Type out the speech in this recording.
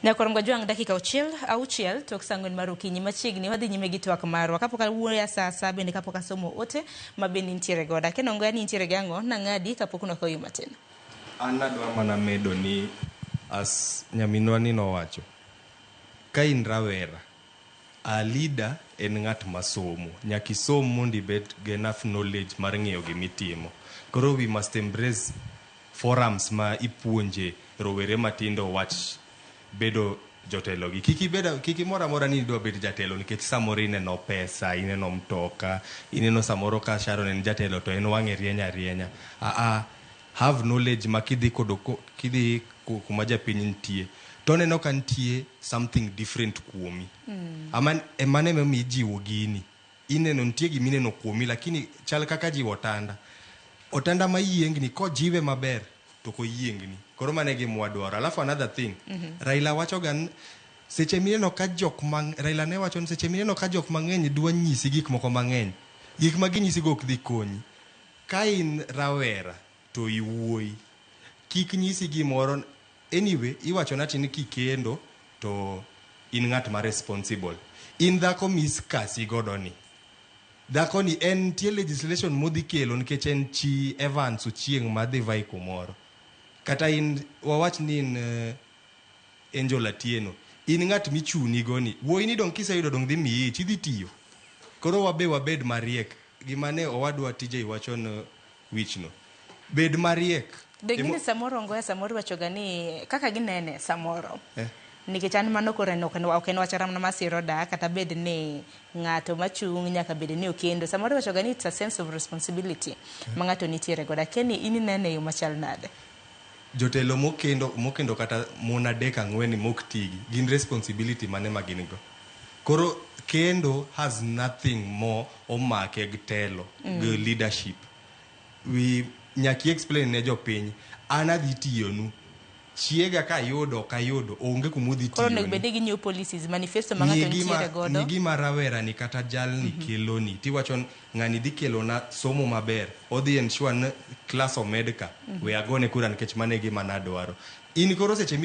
Nyakorongo Jwang' dakika auchiel auchiel tok saa ang'wen mar okinyi machiegni wadhi nyime gi twak marwa kapok awuoyo asasa bende kapok asomo ote ma bende nitiere godo Aken Ongoya ni nitiere gi ang'o nang'adi kapok nwakawo yo matin. An nadwa mana medo ni as nyaminwa ni nowacho, ka in rawera, a leader en ng'at masomo. Nyaka isom mondo ibed gi enough knowledge mar ng'eyo gimitimo. Koro we must embrace forums ma ipuonje rowere matindo wach bedo jotelo gi. Kik ibed kik imor amora ni idwa bedo jatelo nikech samoro ineno pesa, ineno mtoka, ineno samoro ka Sharon en jatelo to en wang'e rieny arienya. Aa, have knowledge ma kidhi kodo kidhi kuma japiny nitie to oneno ka nitie something different kuomi. Ama emano emomiyo ijiwo gini. Ineno nitie gima ineno kuomi lakini chal kaka jiwo otanda. Otanda ma yiengni kojiwe maber to ok oyiengni. Koro mano e gima wadwaro. Alafu another thing, Raila wacho ga ni seche mineno ka jok ma Raila ne wacho ni seche mineno ka jok mang'eny dwa nyisi gik moko mang'eny, gik ma ginyisigo ok dhi konyi. Ka in rawera to iwuoyi, kik nyisi gimoro anyway iwacho nati ni kikendo to in ng'at ma responsible. In dhako miskasi godo ni. Dhako ni en nitie legislation modhi kelo nikech en chi Evans Ochieng' madhi vai kumoro. Kata in wawach ni in Angel Atieno, in ng'at michuni go ni. Wuoyi ni dong' kiseyudo dong' dhi miyi ich, idhi tiyo. Koro wabe wabed mariek. Gima ne owadwa TJ wacho no wich no. Bed mariek. De gini samoro Ongoya samoro iwacho ga ni kaka ginene samoro. Eh. Nikech an mano koro en ok en ok en wach mana masiro dak kata bed ni ng'ato machung' nyaka bed ni okendo. Samoro iwacho ga ni it's a sense of responsibility ma ng'ato nitiere godo. Akia ni in inene e yo machal nade? Jotelo mokendo mokendo kata mon adek ang'wen mok tigi gin responsibility mane ma gin go? Koro kendo has nothing more omake gi telo gi leadership. We nyaka i explain ne jopiny an adhi tiyonu chiega kayudo ok ayudo onge kuma udhi Koro onego bed ni ginyiewo policies, manifesto ma ng'ato nitiere godo. Ng'i gima rawera ni kata jalni keloni tiwacho ni ng'ani dhi kelona somo maber odhi ensure ni class omed ka we agone kura nikech mano e gima nadwaro. In koro seche